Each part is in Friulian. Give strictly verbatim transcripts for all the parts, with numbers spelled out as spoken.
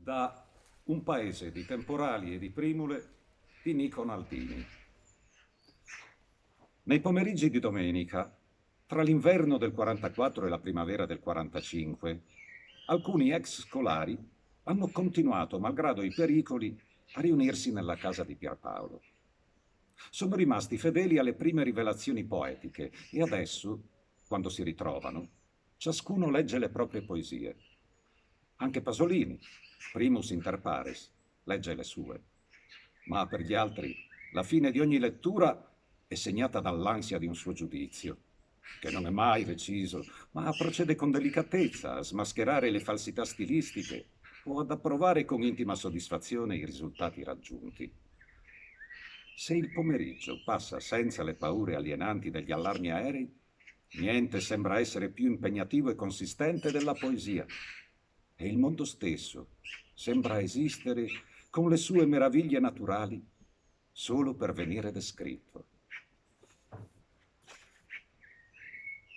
Da Un paese di temporali e di primule di Nico Naldini. Nei pomeriggi di domenica, tra l'inverno del quarantaquattro e la primavera del quarantacinque, alcuni ex scolari hanno continuato, malgrado i pericoli, a riunirsi nella casa di Pierpaolo. Sono rimasti fedeli alle prime rivelazioni poetiche e adesso, quando si ritrovano, ciascuno legge le proprie poesie. Anche Pasolini, primus inter pares, legge le sue. Ma per gli altri, la fine di ogni lettura è segnata dall'ansia di un suo giudizio, che non è mai deciso, ma procede con delicatezza a smascherare le falsità stilistiche o ad approvare con intima soddisfazione i risultati raggiunti. Se il pomeriggio passa senza le paure alienanti degli allarmi aerei, niente sembra essere più impegnativo e consistente della poesia. E il mondo stesso sembra esistere con le sue meraviglie naturali solo per venire descritto.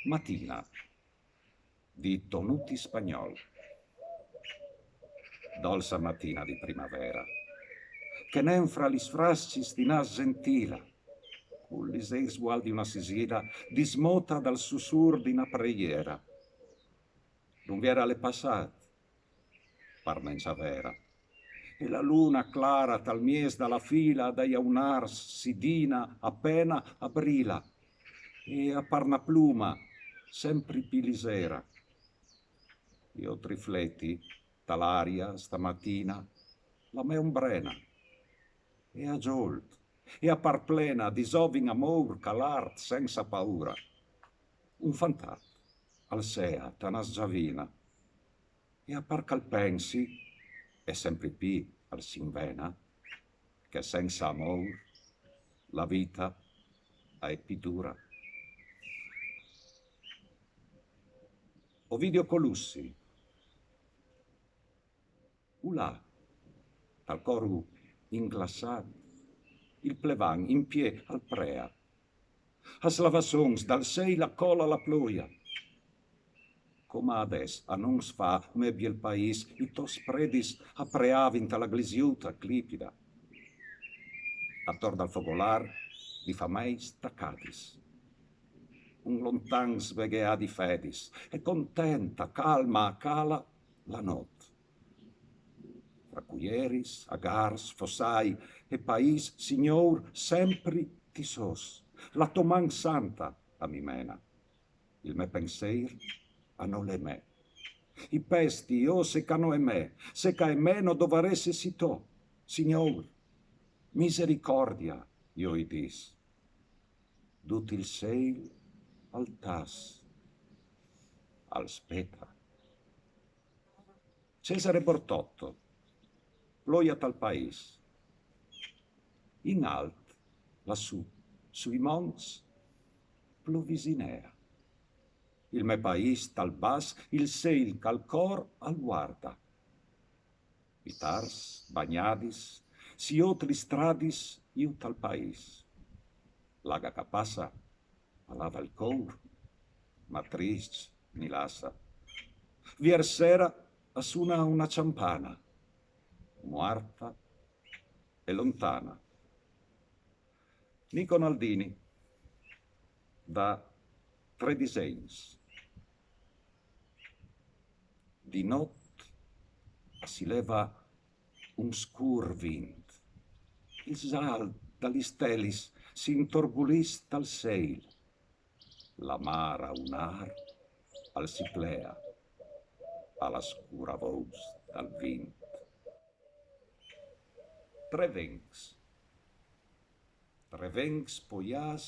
Matina di Tonuti Spagnol. Dolça matina di primavera, che nen fra lis frascis ti nas zentila, cul liseir sgual di una sisila, dismota dal sussur di una preiera. L'unvier al è passat, par mengia vera, e la luna clara tal mies da la fila dai aunars si dina a pena a brila, e a par na pluma sempri pi lisera. Io trifleti ta l'aria stamatina la me ombrena, e a giolt, e a par plena disovin amour ch'al art sensa paura. Un fantat al sea ta na sgiavina, e a par ch'al pensi, e sempri pi al s'invena, che sensa amour la vita a è pi dura. Ovidio Colussi. Ulà, tal coru inglassat, il plevan in pie al prea. A slavassons dal seil a cola la ploia. Coma adès a nons fa, me biel país, i tos predis a preavin ta la glisiuta clipida. Ator dal fogolar di famei stacadis. Un lontan sveghea di fedis, e contenta, calma a cala la not. Fra cuieris, agars, fossai e país, signour sempri ti sos, la to man santa a mi mena. Il me penseir a no l'è me. I pesti, oh, se ch'a no è me, se ch'a è me no dovarès essi to, Signour, misericordia, io i dis. Dut il seil al tas, al speta. Cesare Bortotto. Ploia tal país. In alt, lassù, sui monts, plovisinea. Il me país tal bas, il seil ch'al cor al guarda. I tars, bagnadis, si ot li stradis iu tal país. L'aga ch'a passa a lava il cour, ma trist mi lassa. Viers sera a suna una ciampana, muarta e lontana. Nico Naldini, da Tre disegns. Di not a si leva un scur vint. Il salt da lis stelis si intorbulìs tal seil. La mar a un ar al si plea a la scura vous dal vint. Tre vencs. Tre vencs poiàs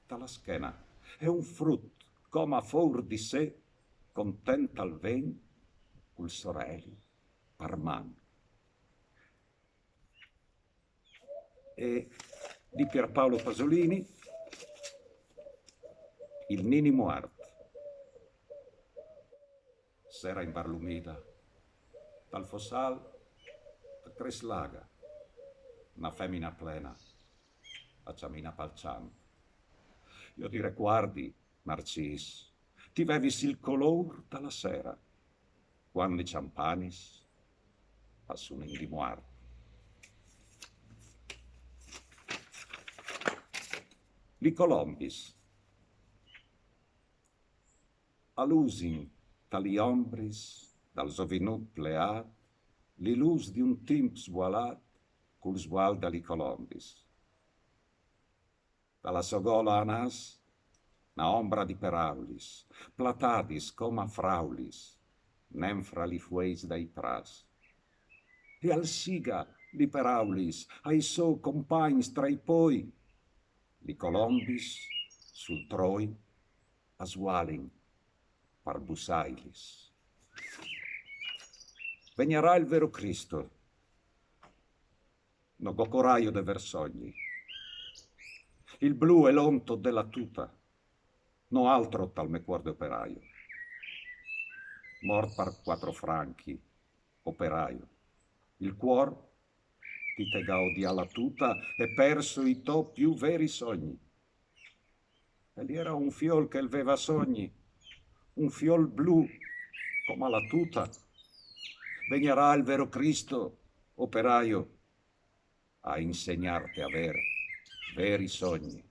ta la schena, e un frut, coma four di se, content al ven cul soreli par man. E di Pierpaolo Pasolini, Il nini muart. Sera imbarlumida, tal fossal a cres l'aga, na femina plena a ciamina pal ciamp. Io ti recuardi, Narcìs, ti vevis il colour da la sera, cuant li ciampanis a sunin di muart. Li colombis a lusin ta li ombris dal zovinut pleat li lus di un timp svualat cul svual da li colombis. Da la so gola a nas na ombra di peraulis, platadis coma fraulis, nen fra li fueis dai pras. E al siga li peraulis ai so compagns tra i poi, li colombis sul troi a svualin par bussailis. Vegnarà il vero Cristo, no go coraio de ver sogni. Il blu è l'onto della tuta, no altro tal me cuor de operaio. Mort par quattro franchi, operaio. Il cuor ti te ga odià la tuta e perso i to più veri sogni. E li era un fiol che el veva sogni, un fiol blu coma la tuta. Vegnarà il vero Cristo, operaio, a insegnarte a ver veri sogni.